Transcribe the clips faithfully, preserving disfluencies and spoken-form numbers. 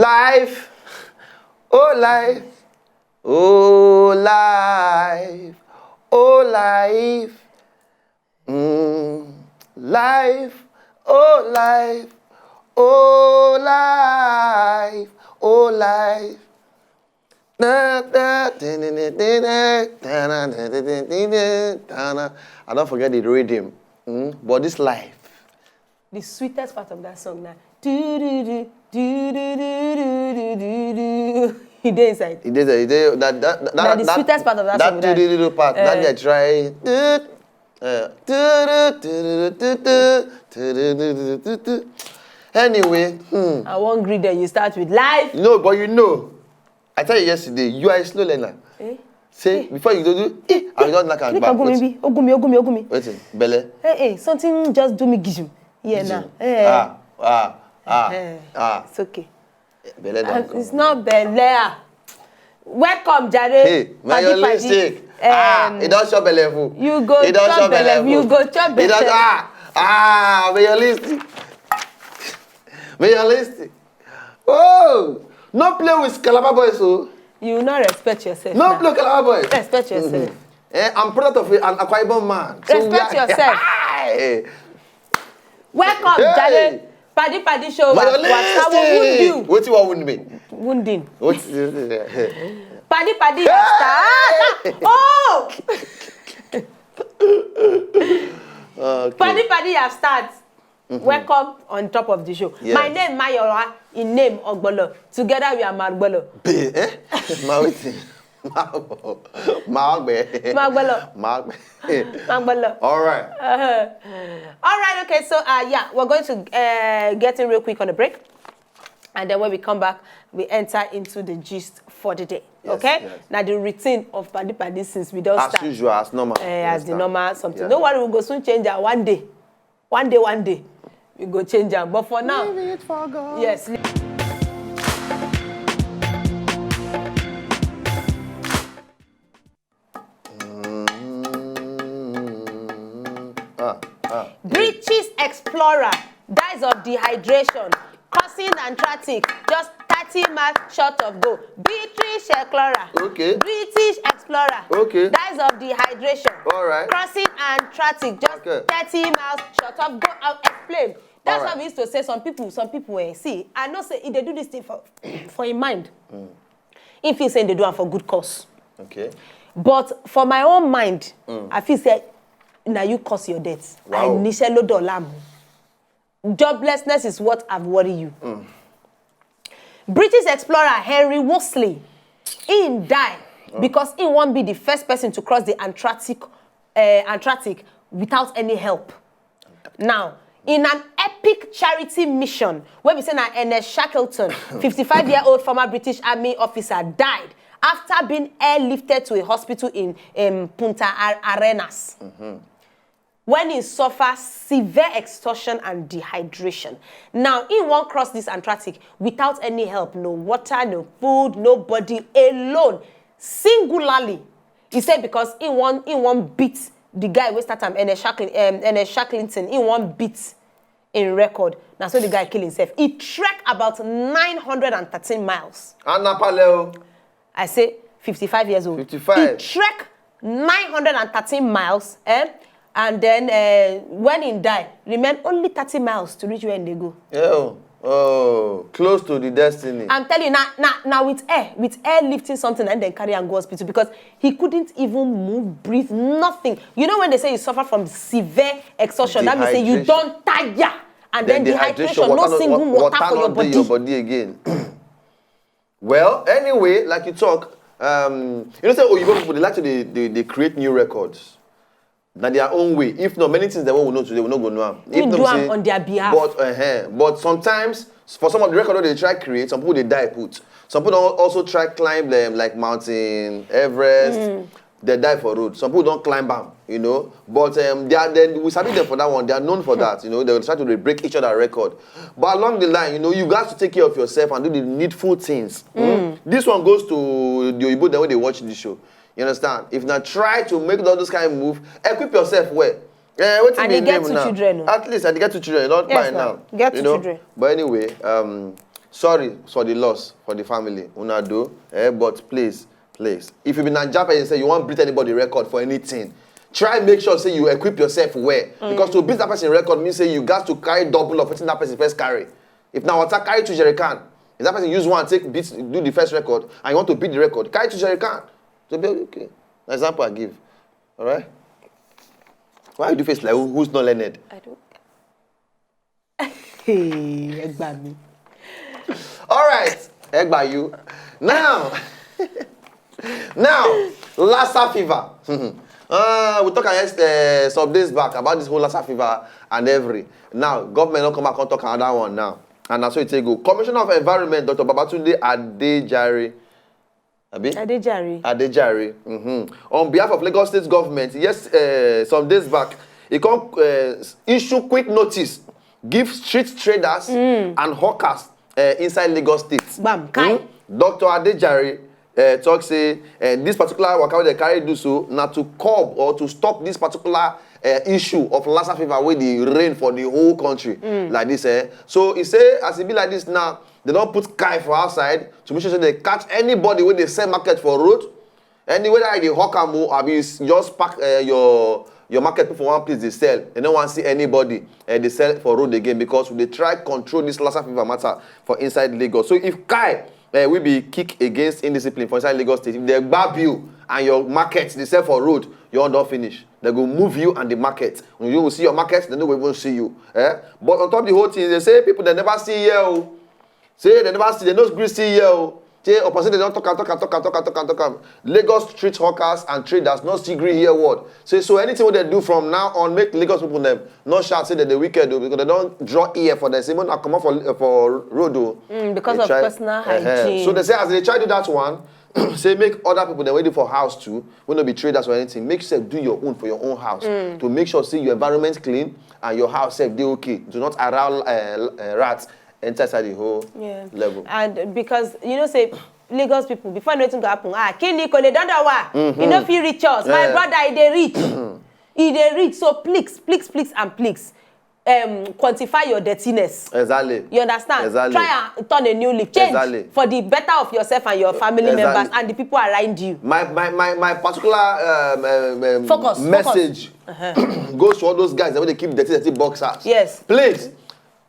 Life, oh life, oh life, oh life. Mm. Life, oh life, oh life, oh life. Da, da, da, da, da, da, da, da, da, da, da, da, da, da. I don't forget the rhythm. Mm. But this life. The sweetest part of that song now. Do do do do do do do do do do. He dey inside. It is, it is, that, that, that, Na the that, sweetest part of that that song be that. Do, do, do, do part. That Eh. They try. Do, uh, do, do, do, do, do, do, do, do, do, do, do, do. Anyway, hmm. I wan greet them. You start with life. No, but you know, I tell you yesterday, you are a slow learner. Eh? Say, before you do, do, eh, I will not knock am Make back. I go maybe. Ogun mi, ogun mi, ogun mi. Wetin? Belle? Hey, hey, something just do me gijim. Yeah, now. Eh. Ah, ah, ah, Eh. ah. It's okay. Belle Uh, don come. It's not belle. Ah. Welcome, Jare. Hey, my your Padi, padi. lipstick. Ah, Um, e don chop belle full. You go E don chop chop belle, belle you full. go chop E don belle. Ah, ah, may your lipstick. May your lipstick. Oh, no play with Calabar boys o. You no respect yourself. No now. Play Calabar boys. Respect yourself. Eh, I'm product of an Akwa Ibom man. So we Respect are- yourself. Hey. Welcome, Hey. Jare. Padi padi show. But What your what how wound you? lipstick. Wetin wan wound me? Wounding. What? Padi padi your star. Oh! Okay. Padi padi your start. Welcome on top of the show. Yes. My name Mayowa, in name Ogbolo. Together we are Margbolo. Be- eh? Ma wetin? Ma ma ogbe. Magbolo. Ma ogbe. Magbolo. All right. Uh-huh. All right, okay, so uh, yeah, we're going to uh, get in real quick on a break. And then when we come back, we enter into the gist for the day. Yes, Okay? Yes. Now the routine of Padi Padi since we don't As start. Usual, as normal. Uh, as the Understand? Normal something. Yeah. No worry, we'll go soon change that one day. One day, one day. We go change am. But for now, Leave it for God. Yes. Mm. Ah, ah. British explorer dies of dehydration, causing Antarctic just thirty miles short of goal. British explorer. Okay. British explorer. Okay. Dies of dehydration. All right. Crossing Antarctic just Okay. thirty miles short of goal. I'll explain. That's All right. Why we used to say some people, some people, eh, see, I know say if they do this thing for, for a mind, if you say they do am for good cause. Okay. But for my own mind, I feel say, now you cause your death. Wow. Àìníṣẹ́ ló dọ̀la mú. Joblessness is what have worry you. British explorer Henry Worsley, he die because he won't be the first person to cross the Antarctic, uh, Antarctic without any help. Now, in an epic charity mission, where we say na Ernest Shackleton, fifty-five-year-old former British Army officer, died after being airlifted to a hospital in um, Punta Ar- Arenas. When he suffer severe exhaustion and dehydration. Now, he won't cross this Antarctic without any help, no water, no food, nobody, alone, singularly. He said because he won't, he won't beat the guy who started him, Ernest Shackle- um, Ernest Shackleton, he won't beat in record. Now, so the guy kill himself. He trek about nine hundred and thirteen miles. Anapaleo. I say fifty-five years old. Fifty-five. He trek nine hundred and thirteen miles, eh? And then uh, when he die, remain only thirty miles to reach where they go. Yeah. Oh, close to the destiny. I'm telling you now, now, now with air, with air lifting something and then carry and go hospital because he couldn't even move, breathe, nothing. You know when they say you suffer from severe exhaustion, that means say you Dehydration. don't tire, and then, dehydration, no water single no- water, water for your no dey body. Your body again. Well, anyway, like you talk, um, you know say Oyibo people dey like to dey, dey, dey create new records. Na their own way. If not, many things that we know today, we no go know am. We If not, do we am say- on their behalf. But uh, but sometimes for some of the record wey they try create, some people they die put. Some people don also try climb them like Mountain Everest. Mm. They die for road. Some people don't climb am, you know. But um, they are then we sabi them for that one. They are known for that, you know. They will try to break each other record. But along the line, you know, you got to take care of yourself and do the needful things. Hmm? This one goes to the Oyibo that when they watch this show. You understand? If not, try to make all those kind of move, equip yourself well. Eh, wetin And be he get name two now? Children, oh. At least I get two children, not Yes, mine now. Now. Get You two know? Children. But anyway, um, Sorry for the loss for the family, una do, eh, but please, please, if you be Naija person, say you wan beat anybody record for anything, try make sure say you equip yourself well, because to beat that person record mean say you gats to carry double of wetin that person first carry. If na water, carry two jerry can. If that person use one take beat, do the first record, and you want to beat the record, carry two jerry can to be okay. Na example I give. All right. Why you do face like who, who's not learned? I don't. Hey, ẹ gbà mí. All right, ẹ gbà you. Now, now, Lassa fever. Uh, we talk against uh, some days back about this whole Lassa fever and every. Now, government don come back and talk another one now. And that's how it take go. Commissioner of Environment, Doctor Babatunde Adejare. Abi? Adejare. Adejare. Mm-hmm. On behalf of Lagos State government, yes, uh, some days back, he come uh, issue quick notice, give street traders mm. and hawkers uh, inside Lagos State. Bam, kai. Mm? Doctor Adejare uh, talk say uh, this particular waka wey dem carry do so na to curb or to stop this particular uh, issue of Lassa fever wey dey reign for the whole country mm. like this. Eh? So he say as e be like this now, they don put kai for outside to make sure say they catch anybody wey dey sell market for road, anywhere that you dey hawk am o, abi you just park uh, your your market put for one place dey sell, they no wan see anybody uh, dey sell for road again, because we dey try control this Lassa fever matter for inside Lagos. So if kai uh, wey be kick against indiscipline for inside Lagos State, if they gbab you and your market dey sell for road, your own don finish. They go move you and the market. When you go see your market, they no go even see you. Eh? But on top of the whole thing, they say people they never see here. Oh. Say they never see, they no gree see here. Oh. Say opposition they don talk am, talk am, talk am, talk am, talk am, talk am. Lagos street hawkers and traders no still gree hear word. Say so anything wey they do from now on, make Lagos people them no shout say that they wicked o, because they don draw ear for them. Say make una comot for for road o. Mm, because of personal hygiene. So they say as they try do that one, say make other people dem wey dey for house too, wey no be traders or anything, make yourself do your own for your own house mm. to make sure say your environment clean and your house sef dey okay. Do not allow uh, uh, rats enter inside the whole yeah. level. And because you know say Lagos people, before anything go happen, ah, kí ni kò lè dandan wa, mm-hmm. You no fit reach us, my yeah. Brother, e dey reach, e dey reach, so please, please, please, and please. Um, quantify your dirtiness. Exactly. You understand? Exactly. Try and turn a new leaf. Change exactly. For the better of yourself and your family exactly. Members and the people around you. My my my, my particular um, um, um, focus, message focus. Uh-huh. Goes to all those guys that when they keep dirty, dirty boxers. Yes. Please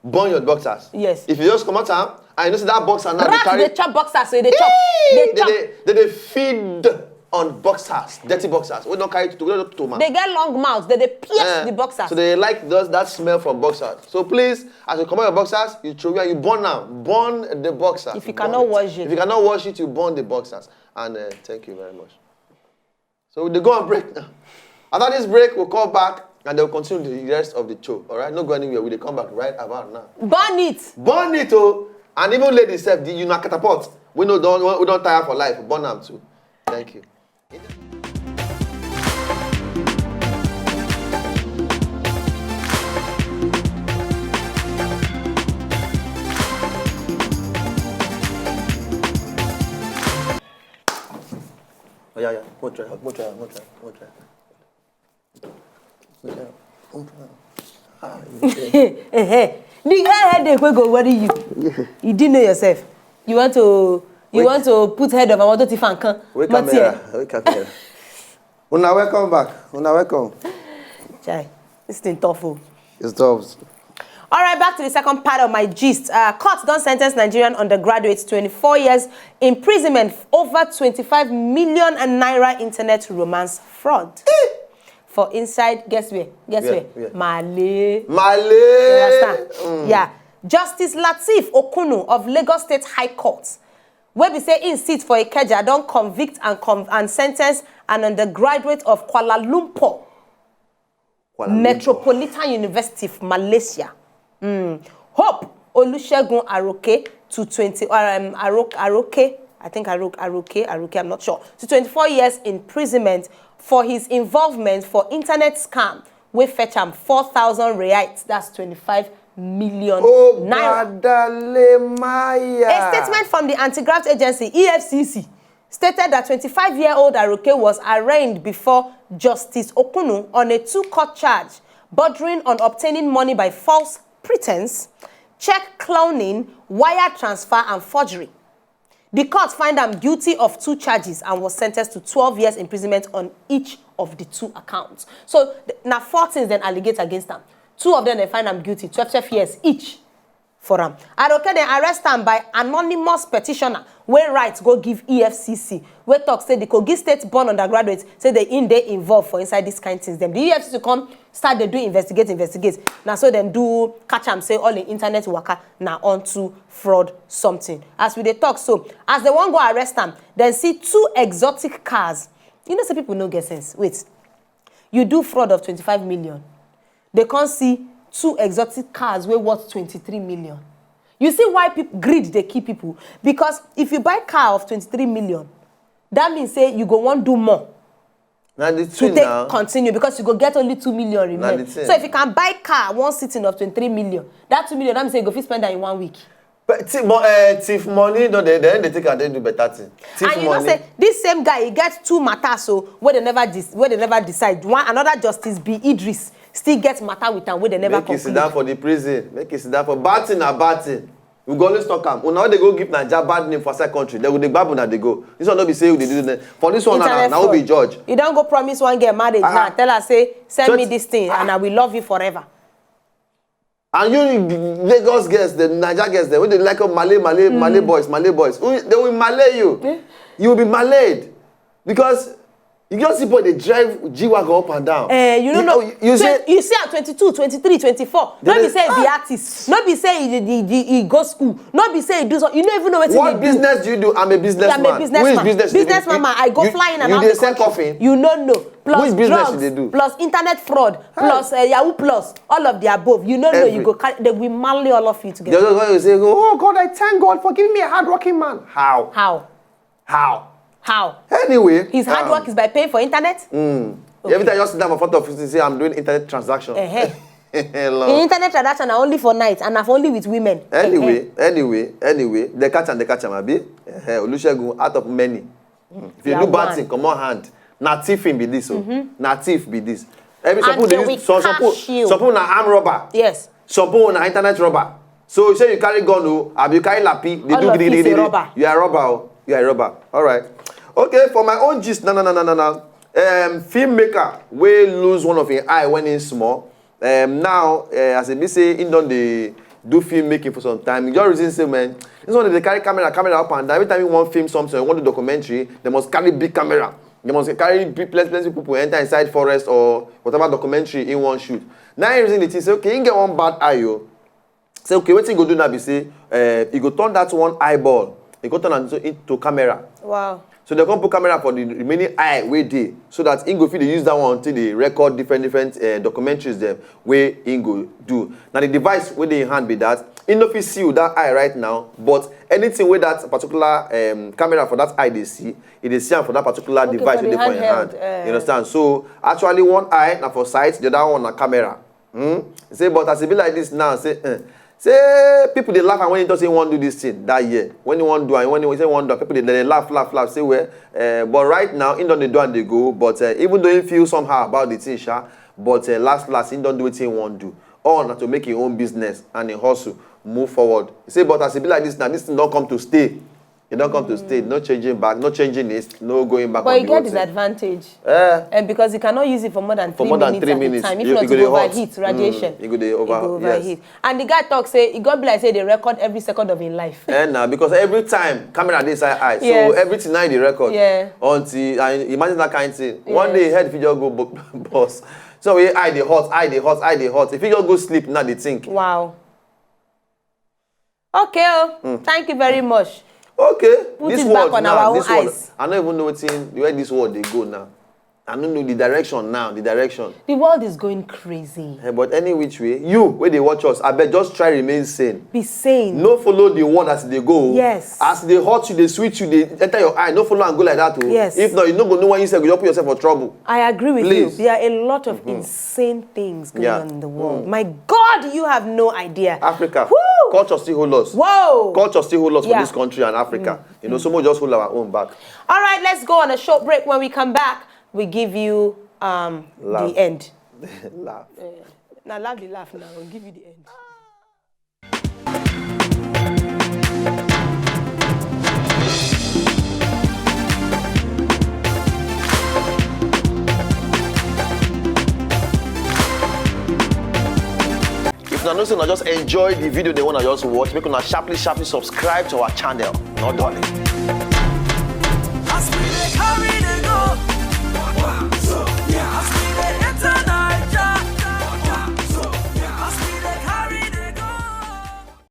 burn your boxers. Yes. If you just come out and you know see that boxer now, rat dey carry. Dey chop boxers, so they chop. They chop. They, they, they feed on boxers, dirty boxers. We don't carry to we don't to man. They get long mouths. They, they pierce uh, the boxers. So they like those that smell from boxers. So please, as you come out your boxers, you throw and you burn now, burn the boxers. If you cannot wash it, if you cannot wash it, you burn the boxers. And uh, thank you very much. So they go on break now. After this break, we'll call back and they'll continue the rest of the show. All right, not go anywhere. We will come back right about now. Burn it. Burn it, oh. And even ladies, self, you know, catapult. We know don't we don't tire for life. Burn them too. Thank you. Oh, yeah, yeah. Go try, go try, go try, go try. The guy headache wey go worry you. You didn't know yourself. You want to you want to put head of Amoto Tifankan. Wake camera. Wake camera. Una welcome back. Una welcome. Chai, this thing tough. Oh. It's tough. All right, back to the second part of my gist. Uh, court don sentence Nigerian undergraduates twenty-four years imprisonment over twenty-five million naira internet romance fraud. For inside, guess where? Guess where? Where? Where? Male. Male. You understand? Mm. Yeah. Justice Lateef Okunnu of Lagos State High Court, wey be say im sit for Ikeja, don convict and con and sentence an undergraduate of Kuala Lumpur Metropolitan University of Malaysia. Mm. Hope Olusegun Aroke to twenty um, Aroke, Aroke, I think Aroke, Aroke, Aroke, I'm not sure. To twenty-four years imprisonment for his involvement for internet scam wey fetch am four thousand reais, that's twenty-five million naira. Obadalemaya. A statement from the anti-graft agency E F C C stated that twenty-five-year-old Aroke was arraigned before Justice Okunnu on a two-count charge bordering on obtaining money by false pretense, check cloning, wire transfer and forgery. Di court find am guilty of two charges and was sentenced to twelve years imprisonment on each of di two accounts. So, na four tins dem allegate against am. Two of dem dem find am guilty, twelve twelve years each for am. Aroke dem arrest am by anonymous petitioner wey write go give E F C C, wey tok say di Kogi State born undergraduate say dem im dey involved for inside dis kain tins dem. Di E F C C come start dey do investigate investigate, na so dem do catch am say all im internet waka na onto fraud something. As we dey talk so, as dem wan go arrest am, dem see two exotic cars. You know say people no get sense. Wait, you do fraud of twenty-five million, dem come see two exotic cars wey worth twenty-three million. You see why peop- greed dey kill people? Because if you buy car of twenty-three million, that means say you go wan do more na the to thing take now. Continue, because you go get only two million Na remain. the thing. So if you can buy car one sitting of twenty-three million, that two million, that means say you go fit spend that in one week. But thief, mo- uh, thief money no dey then they take am dey do better thing. Thief And you money. Know say this same guy, he get two matters so wey dem never dis- wey dem never decide. One another Justice B Idris still get matter with am wey dem never Make you sit conclude. Down for the prison. Make you sit down for bad thing na bad thing. We go always talk am. Una no dey go give Naija bad name for outside country. Then we dey gbab una dey go. This one no be say we dey do that. For this one na Internet na who be fraud. Judge. You don go promise one girl marriage Ah, now. ah. Tell her say send me Twenty- this thing and I will love you forever. And you Lagos girls, the Naija girls, they when they like up Malay, Malay, Malay boys, Malay boys. Who- They will Malay you. You will be Malayed because you just see boy they drive G wagon up and down. Eh, you don't know. You, you say You see at twenty-two, twenty-three, twenty-four. They No be dey- say he be ah. Artist. No be say he, he, he, he go school. No be say he do something. You don't even know what What he do. Business do you do? I'm a businessman. I'm a businessman. Which business you dey do? Businessman, I go You- flying you around dey the sell country. Coffin? You no know. Plus Which business drugs, you dey do? Plus internet fraud, plus uh, Yahoo plus, all of the above. You no know. You Every- Go carry, they will marley all of you They together. Just go and say, oh God, I thank God for giving me a hardworking man. How? How? How? How? Anyway, His hard um, work is by paying for internet. Every time you sit down for front of you, say I'm doing internet transaction. Eh-heh. Hello. The internet transaction are only for night and are only with women. Anyway, anyway, anyway, they catch am, they catch am, abi. Eh, Olusegun, out of many. If you Yeah, do bad one. Thing, comot hand. Na thiefing be this, oh. Na thief be this. Every some And people they dey will use some some catch people you. Some people na armed robber. Yes. Some people na internet robber. So say you carry gun, oh, abi you carry lappy, they All do of you is a gidigidi. Robber. You are a robber, oh. You are a robber. All right. Okay, for my own gist, na na na na na na. Um, filmmaker wey lose one of him eye when he small. Um, now, uh, as e be say he don dey do filmmaking for some time, he just reason say, man, this one dey carry camera, camera up and down. Every time he wan film something, he wan do documentary, they must carry big camera. They must carry big, plenty, plenty people enter inside forest or whatever documentary he wan shoot. Now he reason the thing say, okay, he get one bad eye, oh. Say, okay, wetin he go do now be say, uh, he go turn that one eyeball, he go turn am into, into camera. Wow. So they come put camera for the remaining eye wey dey, so that he go fit dey use that one to dey record different different uh, documentaries dem wey he go do. Na the device wey dey in hand be that. He no fit see with that eye right now, but anything wey that particular um, camera for that eye dey see, e dey see am for that particular Okay, device for wey the dey for him handheld, hand. eh. You understand? So actually, one eye na for sight, the other one na camera. Hmm? Say, but as e be like this now, say, eh, say people dey laugh am when he talk say he wan do this thing that year. When he wan do am, when he say he wan do am, people dey dey laugh, laugh, laugh. Say, well, eh, but right now he don dey do am dey go. But eh, even though he feel somehow about the thing, sha, but eh, last last he don do wetin he wan do. All na to make him own business and him hustle move forward. He say, but as e be like this now, this thing don come to stay. E don come to stay. No changing back, no changing it, no going back But on you the get whole thing. Disadvantage. Eh, And because you cannot use it for more than For three more than minutes three at minutes, a time. If you- not, you go you dey go over- overheat radiation. Mm, you go dey over- You go yes. Overheat. And the guy talk say, it go be like say they record every second of his life. Eh, na because every time camera dey inside eye, so Yes. Everything na dey record. Yeah. Until I imagine that kind thing. One Yeah. Day head fit just go bu- bust. So we eye dey hot, eye dey hot, eye dey hot. If you just go sleep now, dey think. Wow. Okay, oh, thank you very much. Okay, Put this it back world on now, our own this world, eyes. I no even know wetin where this world dey go now. I no know the direction now, the direction. The world is going crazy. Eh, but any which way, you wey dey watch us, abeg just try remain sane. Be sane. No follow the world as e dey go. Yes. As e dey hot you, dey sweet you, dey enter your eye, no follow am go like that o. Yes. If not, you no go know when you sef go just put yourself for trouble. I agree with Please. You. There are a lot of insane things going Yeah. On in the world. My God, you have no idea. Africa, Woo! Culture still hold us. Whoa! Culture still hold us for Yeah. This country and Africa. You know, so we just hold our own back. All right, let's go on a short break. When we come back, we give you um, Laugh. The end. Laugh. Now, laugh the laugh now. We'll give you the end. I know say una just enjoy the video, the one I just watch. Make una sharply, sharply subscribe to our channel. No darling. As we dey carry dey go,